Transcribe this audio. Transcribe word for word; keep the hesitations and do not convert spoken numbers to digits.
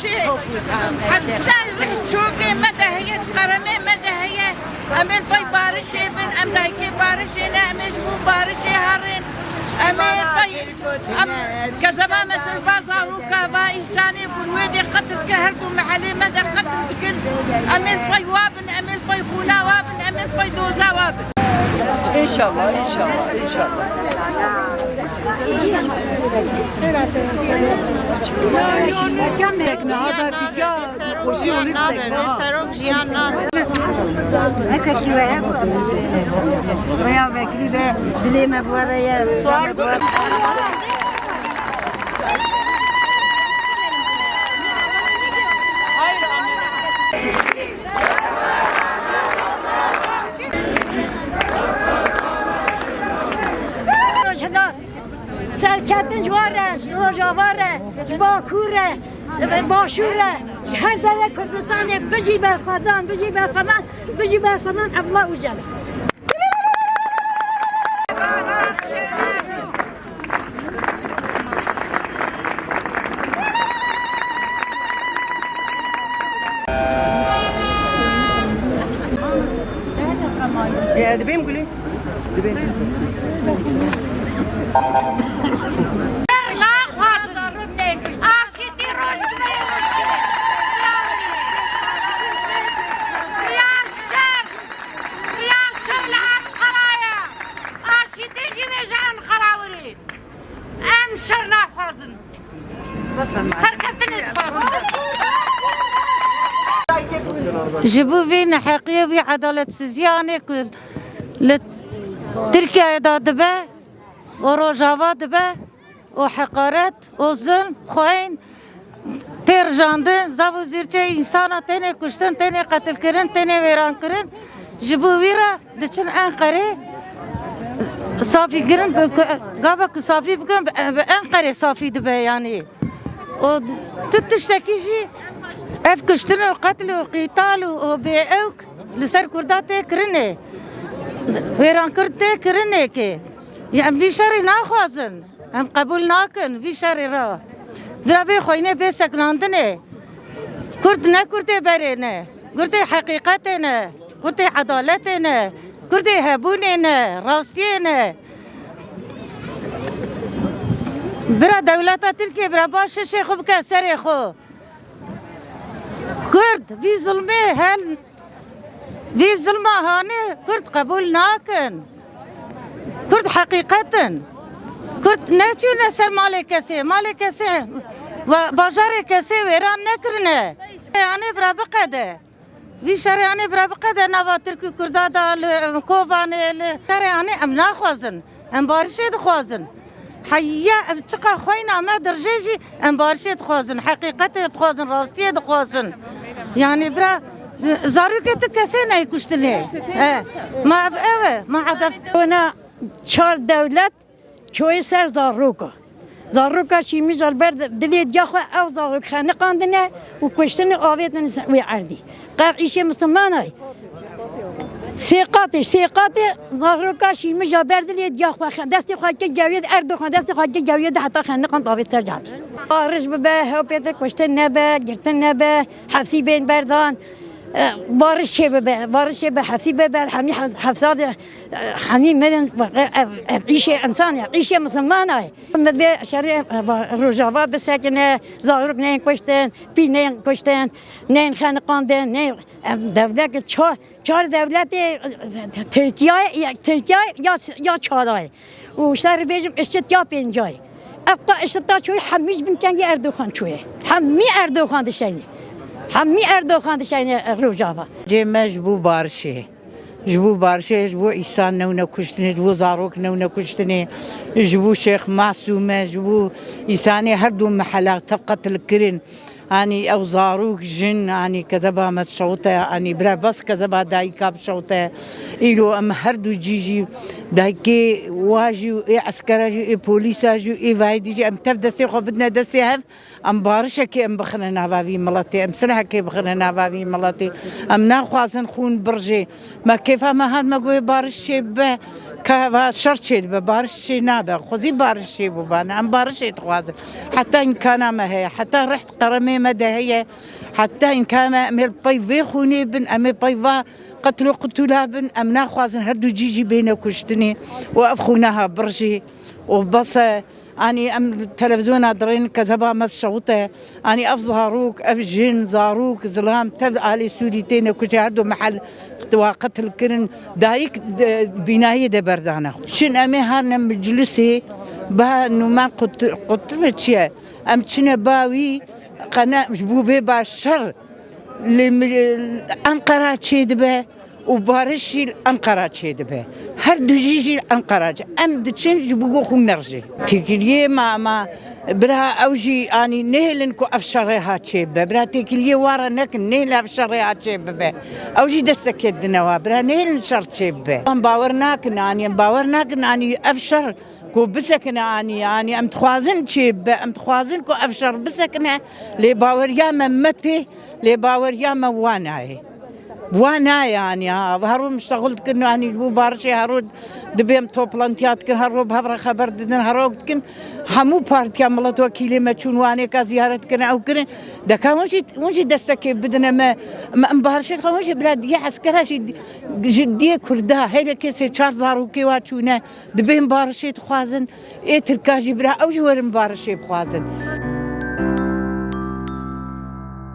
Heta çokê me de heye, qeremê me de heye. Em ê li pey barişê bin, em dayikê barişê ne, em ê ji bo barişê herin. Em ê li pey, em, kezeba me ser va zaroka va, însanê ku li wê dê qetil dike, her du mehelê me de qetil dikin. Em ê li pey wa bin, em ê li pey xûna wa bin, em ê li pey doza wa bin. İnşallah, inşallah, inşallah. Serok jiyan nabe. Veya vekilî ve dilê me bu araya. Sual bu. Serketin ji wa re, ji Rojava re, ji Bakur re, ji Başûr re, ji her derê Kurdistanê bijî berxwedan, bijî berxwedan, bijî berxwedan Abdullah Ocalan. E, dibêm gulê. Dibêm. Naxwazin. Aşîtî rojgirê. Riya şer. Riya şer li Enqeraya. Aşîtî jî wê ji Enqera werê. Em şer naxwazin. Serkeftinê dixwazin. Ji bo vê neheqiyê, vê edaletsizîyanê ku li Tirkiyeyê de dibe û Rojava dibe û heqaret û zulm, xwîn, tê rijandin, zav û zîrçê însana têne kuştin, têne qetilkirin, têne wêrankirin. Ji bo wî re diçin Enqerê safîkirin, bi ku, gava ku safî bikin, bi, bi Enqerê safî dibe yanî. Û tu tiştekî jî ev kuştin û qetil û qîtal û, û bêewk li ser Kurda tê kirinê. Wêrankir tê kirinê ki. Em vî şerî naxwazin. Em qebûl nakin vî şerî re. Bira vê xwînê bê sekinandinê. Kurd ne Kurdê berê ne. Kurdê heqîqetê ne. Kurdê edaletê ne. Kurdê hebûnê ne. Rastiyê ne. Bira dewleta Tirkiyê bira ba şişê xwe bike serê xwe. Kurd vî zulmê hel, vî zulma hanê Kurd qebûl nakin. Kurd heqîqet in. Kurd neçûne ser malê kesê, malê kesê ve bajarê kesê wêran nekirine. Yanê bira biqede. Vî şerê anê bira biqede nava Tirk û Kurda da li Kovanê, li şerê anê em naxwazin. Em barişê dixwazin. Heye ev çiqa xweyna me dirjê jî em barişê dixwazin, heqîqetê dixwazin, rastiyê dixwazin. Yanî bira zarokê tu kesê neyê kuştinê. E, ma ev ew e, ma hedef. Ona çar dewlet Çoyê ser zaroka. Zaroka şîmî ji ber dilê diya xwe ew zarok xeniqandine û kuştine avêtin wê erdî. Qev îşê misilmanay. Sê qatê, sê qatê zaroka şîmî ji ber dilê diya xwe xe-, destê xwe kir gewiyê de Erdogan, destê xwe kir gewiyê de heta xeniqand avêt ser cadê. Barij bibe, hewpête kuştin nebe, girtin nebe, hefsî bên berdan. E, barişê bibe, barişê be, hefsî be ber, hemî he-, hefsa de, e, hemî mirin, ev, ev îşê însan e, îşê misilmana ye. Me dibê şerê, e, va-, Rojava bisekine, zarok neyên kuştin, pî neyên kuştin, neyên xeniqandin, neyên, em, dewlet ça-, çar dewletê, e, Tirkiye, Tirkiye ya, ya çara ye. Û ji te re bêjim, IŞİD ya pênca ye. Ev qa IŞİD ta çûye, hemî ji bin kengê Erdogan çûye. Hemî Erdogan dişeyne. Hemî Erdogan dişeyne Rojava. Cê me ji bo barişê, ji bo barişê, ji bo îsan newne kuştinê, ji bo zarok newne kuştinê, ji bo Şêx Masûme, ji bo îsanê her du mehela tev qetil kirin. Anî ew zarok, jin, anî kezeba me dişewite, anî bira bes kezeba dayika bişewite. Îro em her du cî jî dayikê wa jî û ê eskera jî û ê polîsa jî û ê vahidî jî em tev destê xwe bidine destê hev, em barişekê em bixine nava vî miletê, em silhekê bixine nava vî miletê. Em naxwazin xûn birjê. Me kêfa me hat me goyê bariş çê bibe. Ka va şer çêdibe, bariş çê nabe. Xwezî bariş çê bûbane. Em barişê dixwazin. Heta îmkana me heye. Heta rih qeremê me de heye. Heta îmkana me em ê li pey vê xûnê bin, em ê pey va qetlo qutula bin. Em naxwazin her du cî jî bêne kuştinê. Û ev xûne ha birjê. Û bes e. Anî em televizyona dirênin kezeba me şewit e. Anî ev zarok, ev jin, zarok, zilam, tev alê Sûrî têne kuşê, her du mehel wa qetil kirin. Dayik de, bînayê de berdane. Çin em ê herne meclisê, ba nûmen qut-, qutime çi ye? Em çine ba wî, qene ji bo vê ba şer. Lê mi-, Enqera çêdibe û bariş jî li Enqera çêdibe. Her du jî jî li Enqera çê. Em diçin ji bo xwe nerjê. Têkiliyê me, me bira ew jî anî nehêlin ku ev şerê ha çêbibe. Bira têkiliyê wa re nekin, nehêlin ev şerê ha çêbibe. Ew jî destekê dine wa. Bira nehêlin şer çêbibe. Em bawer nakin anî, em bawer nakin anî ev şer ku bisekine anî, anî em dixwazin çêbibe, em dixwazin ku ev şer bisekine, lê baweriya me me tê, lê baweriya me wa nayê. Wa nayê anî ha. Her roj miştexul dikin anî ji bo barişê, her roj dibêm toplantiya dikin, her roj bi hev re xeber didin, her roj dikin. Hemû partiya miletwekîlê me çûn wanêka ziyaret kirin, ew kirin. Deka hûn jî, hûn jî destekê bidine me, me em barişê dixwe, hûn jî bila diye eskera jî ji diyê Kurda, heyre kesê çar zarokê wa çûne. Dibên barişê dixwazin, ê Tirka jî bira ew jî werin barişê bixwazin.